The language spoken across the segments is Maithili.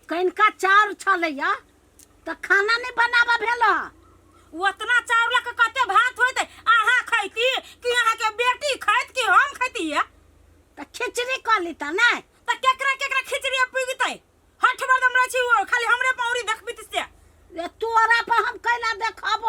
कनिका चाउर छलैया तऽ खाना नहि बनाबऽ भेल हँ। ओतना चाउर लऽ कऽ कते भात होइतै अहाँ खैती कि अहाँके बेटी खैत कि हम खैती ये तऽ खिचड़ी कऽ लीतऽ नहि तऽ केकरा केकरा खिचड़ी पुगितै हठ बरदम रहै छी ओ खाली हमरे पौरी देखबित से ए, तोरा पर हम कैला देखब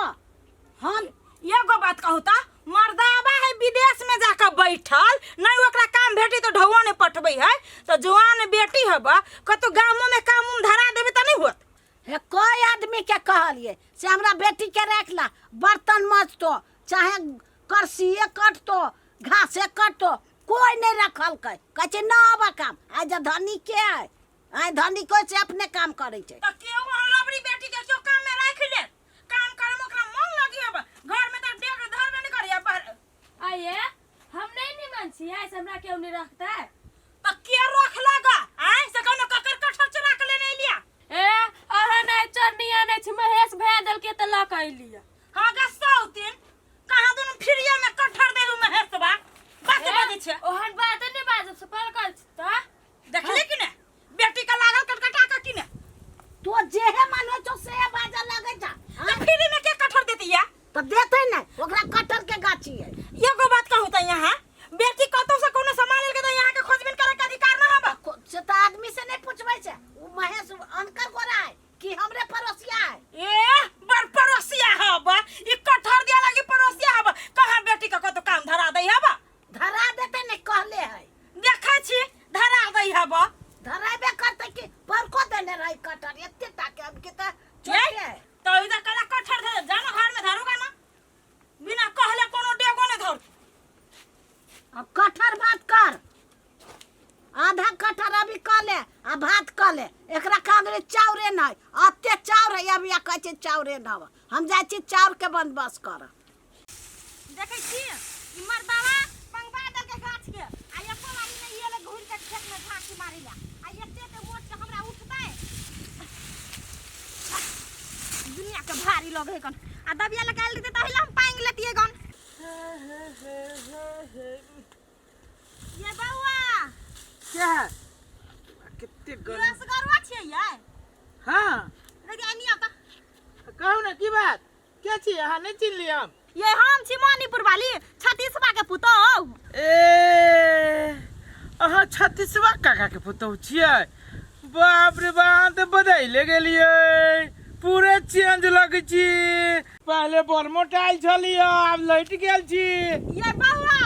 हम एगो बात कहू तऽ मर्दाबा है विदेश में जाकर बैठल नहीं ओकरा काम भेटी तो ढौआ नहीं पठबै है तो जवान बेटी हब कतौ गामो में काम उम धरा देबे तऽ नहीं होत हे कोई आदमी के कहलिए से हमरा बेटी के राख ला बर्तन मजतो चाहे करसीए कटतो घासे कटतो कोई नहीं रखलकै कहै छै न आबऽ काम आइ जे धनी के है आइ धनी कोइ से अपने काम करै छै तऽ केओ अहाँ लबड़ी बेटी के केओ काम में राखि ले काम करे में ओकरा मन लगी हब घर में तऽ डेग धरबे नहीं करिया बाहर आइए हम नहीं निमन छियै से हमरा केओ नहीं रखतै तऽ के रख लगा आय से कोनो ककर कठर चुरा के लेने एलिया ए अहाँ नहि चोरनी आनै छी महेश भैया देलकै तऽ लऽ कऽ अयलियै हाँ गा सौतीन कहाँ दुनू फिरिया में कठर देलू महेशबा बात बजै छै ओहन बात नहि बाजब से पर कल तऽ देखली कि ने बेटी के लागल कटकटा के कि ने तो जेहे मन होइ छौ सेहे बाजऽ लगै छ तऽ फ्री में के कठर देती या तऽ देतै ने ओकरा कटहर के गाछी है एगो बात कहू तऽ यहाँ बेटी कतौ से कोनो सामान लेलके तऽ यहाँ के खोजबीन करे के अधिकार न हबा से तऽ आदमी से नहीं पूछबै छै ओ महेश अनकर गोरा है कि हमरे पड़ोसिया है ए बड़ पड़ोसिया हबा ई कठर दिया लागी पड़ोसिया हबा कहाँ बेटी के कतौ काम धरा दै हबा धरा देतै ने कहले है देखै छी धरा दै हबा धराबे करतै कि बड़को देने रही कटहर एते टाके अब के तऽ छोटे है तो इधर कला कठर धर जानो घर में धरूगा ना बिना कहले कोनो डेगो नहीं धर अब कटहर भात कर आधा कटहर अभी कऽ ले आ भात कऽ ले एकरा कांगरे चाउरे नहि अते चाउर है अभी आ कहै छै चाउरे नहि हम जाइ छी चाउरके बंदोबस्त करऽ देखै छी ई मर्दावा पंगबा देलकै गाछ के आ एको बारी नहि एलै घुरि के खेत में झाँकी मारै ला आ एते एते मोट के हमरा उठतै दुनिया के भारी लगे है कन आ दबिया लगायल रहतै तऽ हम पांगि लेतियै गन ये बौआ क्या है कितने गर्मी रसगरुआ छियै यै हाँ रे एनी आउ तऽ कहू ना की बात के छी अहाँ नहि चिन्हली हम ये हम छी मणिपुर वाली छत्तीसवा के पुतोहु ए अहाँ छत्तीसवा काका के पुतोहु छियै बाप रे बाप अहाँ तऽ बदलि गेलियै पूरे चेंज लगै छी पहले बड़ मोटाइल छलियै आब लटि गेल छी ये बौआ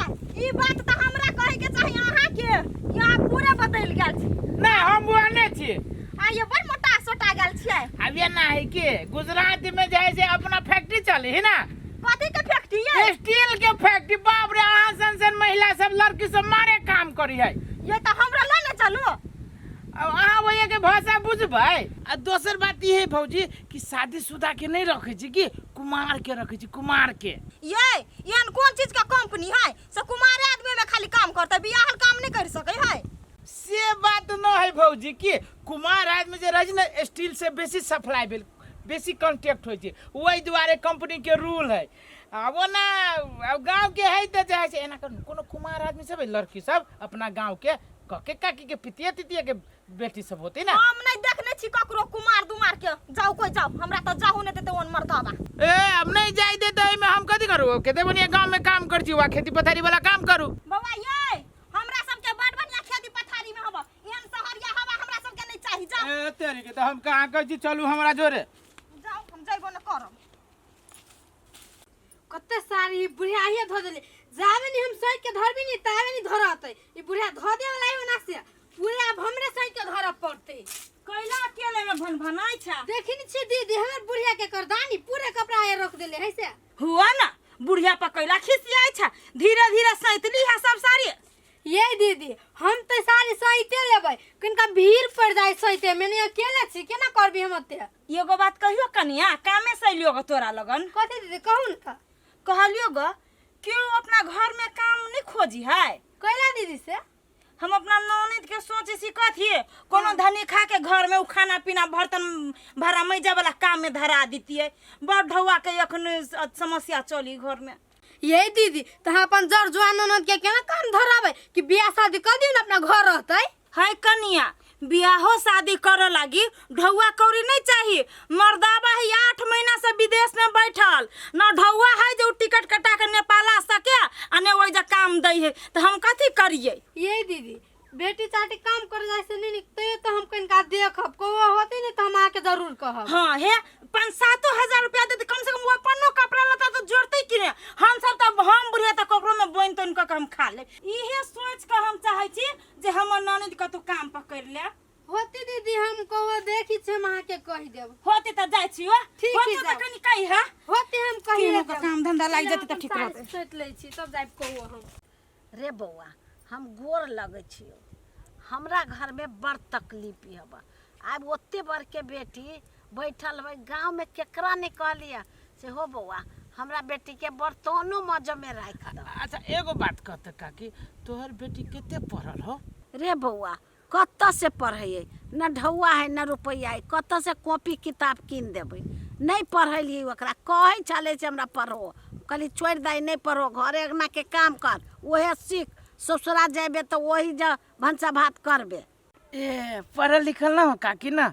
ई बात तऽ हमरा कहै के चाही अहाँ के कि अहाँ पूरे बदलि गेल छी नहि हम बुआ नहि छी आ ये बड़ मोटा सोटा गेल छियै अब ये ना है कि गुजरात में जाए से अपना फैक्ट्री चले है ना कथी के फैक्ट्री ये स्टील के फैक्ट्री बाप रे अहाँ सन सन महिला सब लड़की सब मारे काम करी है ये तऽ हमरा लऽ ने चलू अब अहाँ वही के भाषा बुझबै आ दोसर बात ई है भौजी कि शादीशुदा के नहीं रखे छी कि कुमार के रखे छी कुमार के ये एहन कोन चीज के कंपनी है से कुमारे आदमी में खाली काम करते बियाहल काम नहीं कर सके है से बात न है भौजी कि कुमार आदमी जे रहै छै ने स्टील से बेसी सप्लाई भेल बेसी कॉन्टेक्ट होइ छै ओहि दुआरे कंपनी के रूल है आ ओना आब गाँव के है तऽ जे है से एना करू कोनो कुमार आदमी सब है लड़की सब अपना गाँव के कके काकी के पितिया तितिया के बेटी सब होती ना हम नहीं देखने छी ककरो कुमार दुमार के जाओ कोई जाओ हमरा तो जाहू नहीं देते ओन मर्दाबा ए अब नहीं जाय देते एहिमे हम कथी करू केते बढ़िया गाँव में काम कर छी वा खेती पथारी वाला काम करू बौआ ये हमरा सबके बड़ बढ़िया खेती पथारी में हब एहन सहरिया हवा हमरा सबके नहीं चाही जाओ ए तेरी के तऽ हम कहाँ कहै छी चलू हमरा जोरे जाओ हम जइबो न करब कते सारी ई बुढ़िया आइए धो देले जाबे नहीं हम सही के धरबी नहीं ताबे नहीं धरते ई बुढ़िया धो दे वाला है ना से पूरे अब हमरे सही के धरब पड़ते कैला अकेले में भनभनाइ छै देखी नहीं छी दीदी हमर बुढ़िया के करदानी पूरे कपड़ा आए रख देले है से हुआ ना बुढ़िया पर कैला खिसियाइ छै धीरे धीरे सैतली है सब सारी ये दीदी हम तो सारी सहिते लेबै किनका भीड़ पड़ जाए सहिते में नहीं अकेले छी केना करबी हम ओते एगो बात कहियो कनिया कामे सैलियो गो तोरा लगन कथी दीदी कहू न त कहलियो गो क्यों अपना घर में काम नहीं खोजी है कैला दीदी से हम अपना ननद के सोचे छी कथी कोनो धनी खा के घर में उ खाना पीना बर्तन भाड़ा मैजा वाला काम में धरा दीतिए बड़ ढौआ के अखन समस्या चली घर में ये दीदी तो हम अपन जर जुआन ननद के केना काम धराबै कि बियाह शादी कर दियौ न अपना घर रहतै है कनिया बियाहो शादी करे लागी ढौआ कौड़ी नहीं चाहिए। मर्दाबा है 8 महीना से विदेश में बैठल, न ढौआ है जो टिकट कटा के नेपाल आ सके आ ने ओहि जे काम दै है, तो हम कथी करिए? ये दीदी बेटी चाटी काम कर जाए से नहीं तैयो तो हम कनिका देखब, कौआ होते नहीं तो हम आके जरूर कहब। हाँ हे 5-7 हजार रुपया दे, कम से कम वो अपनो कपड़ा लत्ता तो जोड़ते कि ने। हम सब तो हम बुढ़िया तो ककरो में बोइन तोइन कऽ के हम खा ले। इहे सोच के हम चाहै छी जे हमर ननद कतौ काम पकड़ ले। होते दीदी हम कौआ देखी छी, हम अहाँके कहि देब। होते तऽ जाइ छी हो। ठीक होते है, तऽ जाउ। कनि कहि हा। होते हम कहि केहनो देब। के काम धंधा लागि जेतै तऽ ठीक रहतै। सोचि लै छी तब जायब कौआ हम। रे बौआ हम गोर लगै छियौ, हमरा घरमे बड़ तकलीफ हबऽ। आब ओते बड़के बेटी बैठल है गाँवमे, केकरा नहि कहलियै से हो बौआ हमरा बेटीके बर्तनो मजमे राखि दऽ। अच्छा एगो बात कहते काकी, तोहर बेटी कते पढ़ल हो? रे बौआ कतऽ से पढ़ैयै, न ढौआ है न रुपैआ है, कतऽ से कॉपी किताब कीन देबै? नहि पढ़ेलियै ओकरा, कहै छलै से हमरा पढ़ो, कहली छोड़ि दही नहि पढ़ो, घरे अङ्गनाके काम कर, ओहे सीख, ससुरा जेबे तऽ ओही जे भनसा भात करबे। ए पढ़ल लिखल ना हो काकी ना?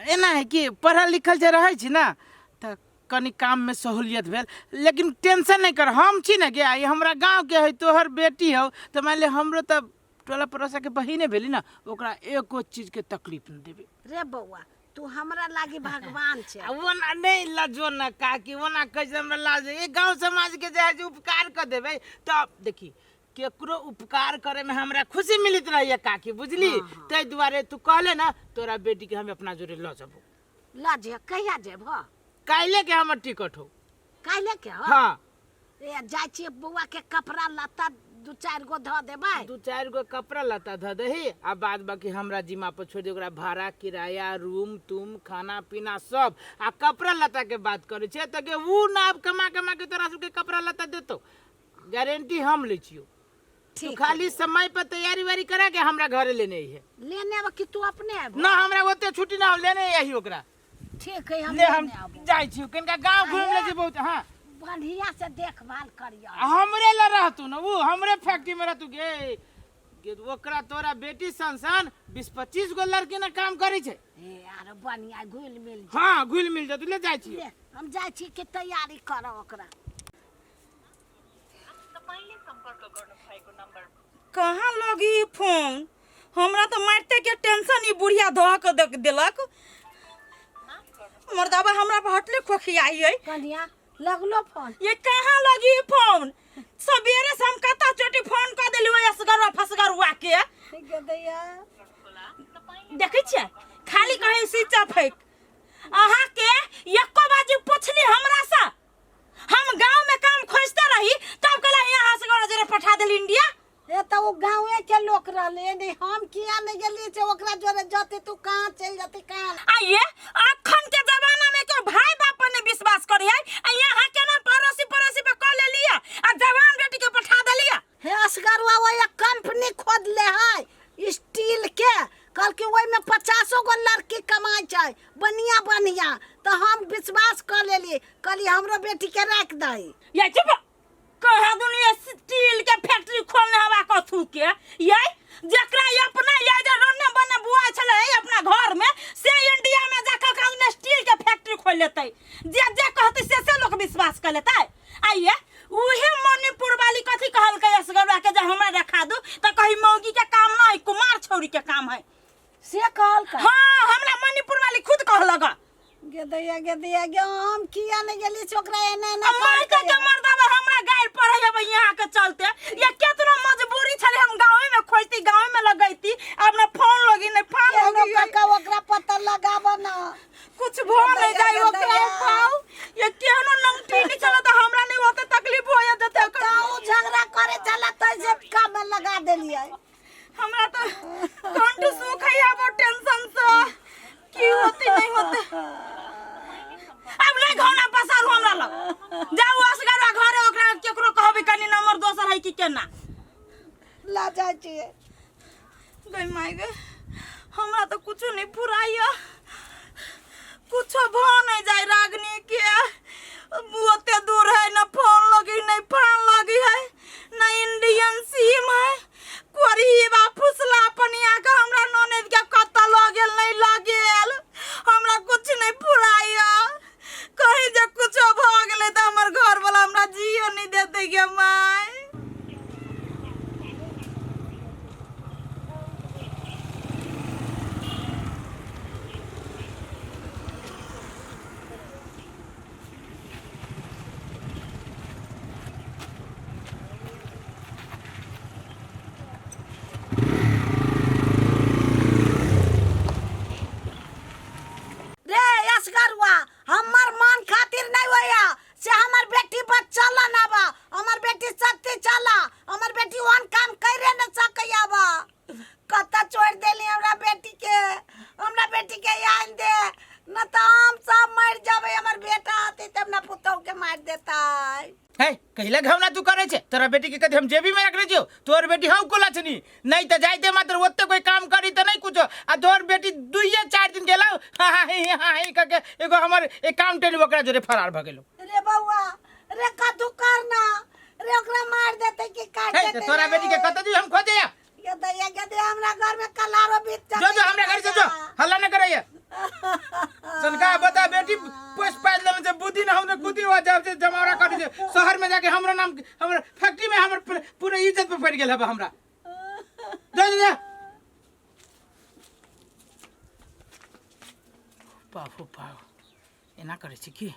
एना है कि पढ़ल लिखल जे रहै छी ना तऽ कनि काममे सहूलियत भेल, लेकिन टेंशन नहि कर, हम छी ने गे, ई हमरा गाँवके है, तोहर बेटी हौ तऽ मानि ले हमरो तऽ टोला पड़ोसा के बहिने भेली ना, ओकरा एको चीज के तकलीफ न देबे। रे बौआ तू हमरा लागी भगवान छे। आ ओना नहीं लजो ना काकी, ओना कैसे हमरा लाज, ये गांव समाज के जे है जे उपकार कर देबे तब देखी केकरो उपकार करे में हमरा खुशी मिलत रही काकी, बुझली? ताहि दुआरे तू कहले ना तोरा बेटी के हम अपना जोरे ल जबो। ल जे कहिया जेबो? काल्हे के हमर टिकट हो। काल्हे के हो? हाँ। ए जाइ छियै बौआ के कपड़ा लत्ता 2-4 गो धऽ देबै। 2-4 गो कपड़ा लत्ता धऽ दही आ बाद बाकी हमरा जिम्मा पर छोड़ दे, ओकरा भाड़ा किराया रूम तुम खाना पीना सब। आ कपड़ा लत्ता के बात करै छियै तऽ के उ ना आब कमा कमा के तोरा सबके कपड़ा लत्ता देतौ, गारंटी हम लै छियौ। तू ठीक खाली समय पर तैयारी उयारी करा के हमरा घरे लेने अइहे। लेने आबऽ कि तू अपने आबऽ? ना हमरा ओते छुट्टी ना, हम लेने आही ओकरा। ठीक है, हम ले हम लेने आबो। जाइ छियौ कनिका गाँव घुमि लै छी बहुत। हाँ बढ़िया से देखभाल करियो। आ हमरे ला रहतू ना, वो हमरे फैक्ट्री में रहतू गे। गे ओकरा तोरा बेटी सन सन 20-25 गो लड़की ना काम करै छै। ए आरो बढ़िया घुल मिल। हाँ घुल मिल जतू, ले जाइ छियौ। ले हम जाइ छी कि तैयारी करब ओकरा। कहाँ लगी फोन? हमरा तो मारते के टेंशन ई बुढ़िया धऽ के देख देलक। मर्दाबा हमरा पर हटले खोखियाई है। कनिया लगलो फोन? ये कहाँ लगी फोन? सवेरे से हम कता चोटी फोन कर देली ओइ असगरवा फसगरवा के। देखै छियै खाली कहै स्विच ऑफ है। अहाँ के एको बाजी पुछली हमरा से? हम गांव में काम खोजते रही तब कहला यहाँ असगरवा जरे पठा देली इंडिया। ए त ओ गांवे के लोक रहले नहीं, हम किया नहीं गेली से ओकरा जोरे जते तू कहाँ चल जते कहाँ। आ ये अखन के जमाना में क्यों भाई बाप पर नहीं विश्वास करी है? आ यहाँ के ना पड़ोसी पड़ोसी पे कॉल ले लिया आ जवान बेटी के पठा देलिया। हे असगरवा वो एक कंपनी खोद ले है स्टील के, कहल कि ओहि में 50 गो लड़की कमाई छै बढ़िया बढ़िया, तो हम विश्वास कर लेली, कहली हमरो बेटी के राख दही। ये चुप कहा दुनिया स्टील के फैक्ट्री खोलने हवा कथू के, ये जकरा अपना ये जे रन्ने बन्ने बुआ छलै अपना घर में से इंडिया में जाकर के आदमी स्टील के फैक्ट्री खोल लेतै, जे जे कहतै से से लोग विश्वास कर लेतै। आ ये उहे मणिपुर वाली कथी कहलकै असगरवा के जे हमरा रखा दू, त कही मौगी के काम न है कुमार छौरी के काम है से कहलकै। हाँ हमरा मणिपुर वाली खुद कहलक। गेदैया गेदैया गे हम किया नहीं गेली छोकरा एना एना मार के के मर्दाबा हमरा गाइड पर है यहाँ के चलते, ये केतनो मजबूरी छले हम गांवे में खोजती गांवे में लगैती, अपना फोन लगी नहीं फोन लगी काका ओकरा पता लगाब ना कुछ भो नहीं जाई ओकरा पाओ, ये केहनो नंगटी नहीं चला त हमरा नहीं होते तकलीफ हो जाते। ताऊ झगड़ा करे चला तैसे काम में लगा देलियै। हमरा तो कंठ सुख है अब टेंशन से की होते नहीं होते। अब नहीं घौना पसारू हमरा लग, जाऊ असगरवा घरे ओकरा केकरो कहबे कनी नंबर दोसर है कि केना ला जाइ छियै। गई माय गे हमरा तो कुछो नहीं फुराइया, कुछो भ नहीं जाए रागनी के, ओते दूर है न फोन लगी नहीं फान लगी है न इंडियन सिम है। कोरी बा फुसला पनिया के हमरा ननद के कथी ले घवना तू करे छे? तोरा बेटी के कथी हम जेबी में रखने छियो? तोर बेटी हम कोला छनी नहीं त जाइते मात्र ओते कोई काम करी त नहीं कुछो। आ तोर बेटी दुइये चार दिन गेला हां हां ही हां ही करके एगो हमर अकाउंटेंट ओकरा जोरे फरार भ गेलो। रे बउआ रे कथू करना रे, ओकरा मार देते कि काट हे देते। तोरा बेटी के कत जी हम खोजे या ये दैया के दे, हमरा घर में कलारो बीत जो जो हमरा घर से जो हल्ला न करैया। सनका बता बेटी पोस पाइल लेने से बुद्धि न हमने कुदी हुआ जब से जमावड़ा कर दे शहर में जाके हमरा नाम हमर फैक्ट्री में हमर पूरे इज्जत पे पड़ गेल हबे हमरा। जा जा जा बापू बाप एना करे छी की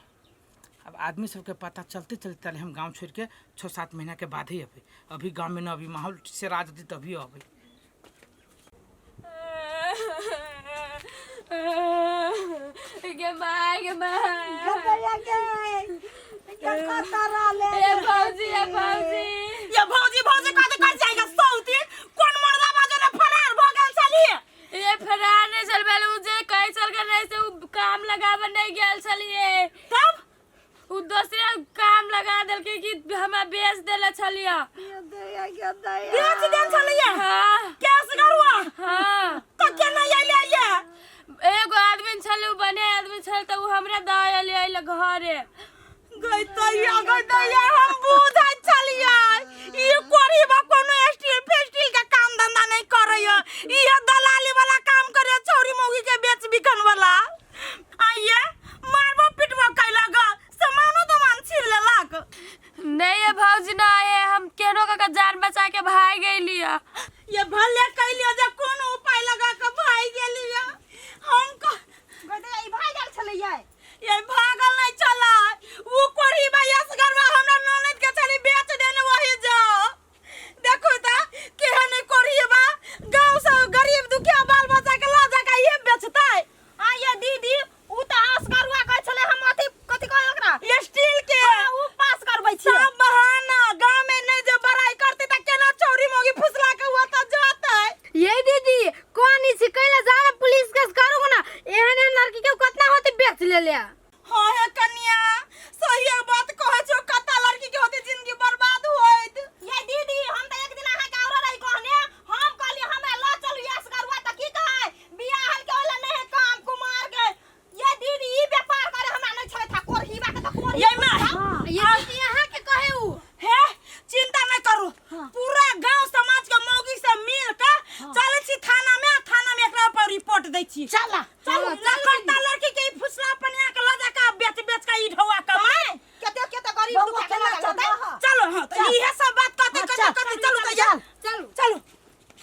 अब आदमी सबके पता चलते चलते ताले हम गांव छोड़ के 6-7 महीना के बाद ही अबे। अभी गांव में न अभी माहौल से राज दी तभी अबे। गे माय गे माय दैया के के कत रहले। ए भौजी ए भौजी ये भौजी भौजी कथी कर जाएगा सौती कोन मर्दा बाजो ने फरार भ गेल छली। ये फरार नहीं चल पहले उ जे कहीं चल कर रहे से उ काम लगावे नहीं गेल छलिए, तब उ दूसरे काम लगा देलके कि हमरा बेच देले छलिए। ये दैया के दैया बेच देल छलिए? हाँ। कैश गरुआ? हाँ। तो केना आइले ये? एगो आदमी छले उ बने आदमी छले त उ हमरा the आइले आइले घरे। गई तैया गई तैया हम बुझै छलिए ई कोरीबा कोनो स्टील फेस्टिल के काम धंधा नहीं करैय, ई दलाली वाला काम करे छौरी मौगी के बेच बिकन वाला। आइए मारबो पिटबो कैलक सामानो दमान छीन लेलक। नहीं ये भौजी ना आए, हम केनो का जान बचा के भाग गेलिए। ये भले कैलिए जे कोनो उपाय लगा के भाग गेलिए। हम गई ई भाग गेल छलैया। ये भागल नहीं चला उ कोरीबा यसगरवा हमरा ननद के छली बेच देने वही जाओ। देखो त केहन कोरीबा गांव से गरीब दुखिया बाल बच्चा के ल जाके ये बेचतै। आ ये दीदी उ त असगरुआ कहै छलै हम अथी कथी कहै ओकरा स्टील के उ पास करबै छी। सब बहाना गांव में नहीं जे बड़ाई करते त केना चौरी मोगी फुसला के हुआ त जातै। ये दीदी कौन इसी कैला जाना पुलिस केस करूंगा ना, एहन एहन लड़की के कितना होते बेच ले ले। हाँ हे कन्या सही बात कहै छौ, कता लड़की के होते जिंदगी बर्बाद होइत। ये दीदी हम त एक दिन अहाँ के औरो रही कहने, हम कहली हमरा ल चलू असगरुआ त की कहै बियाह हल के होला नहीं काम कुमार के। ये दीदी ई व्यापार करे हमरा नहीं छलै था कोरहीबा के त कोरही। ये मां ये दीदी यहाँ के कहे उ हे चिंता नहीं करू, पूरा गांव समाज के मौगी से मिल के चलै छी थाना में, थाना में एकरा पर रिपोर्ट दै छी। चला चलू ना कर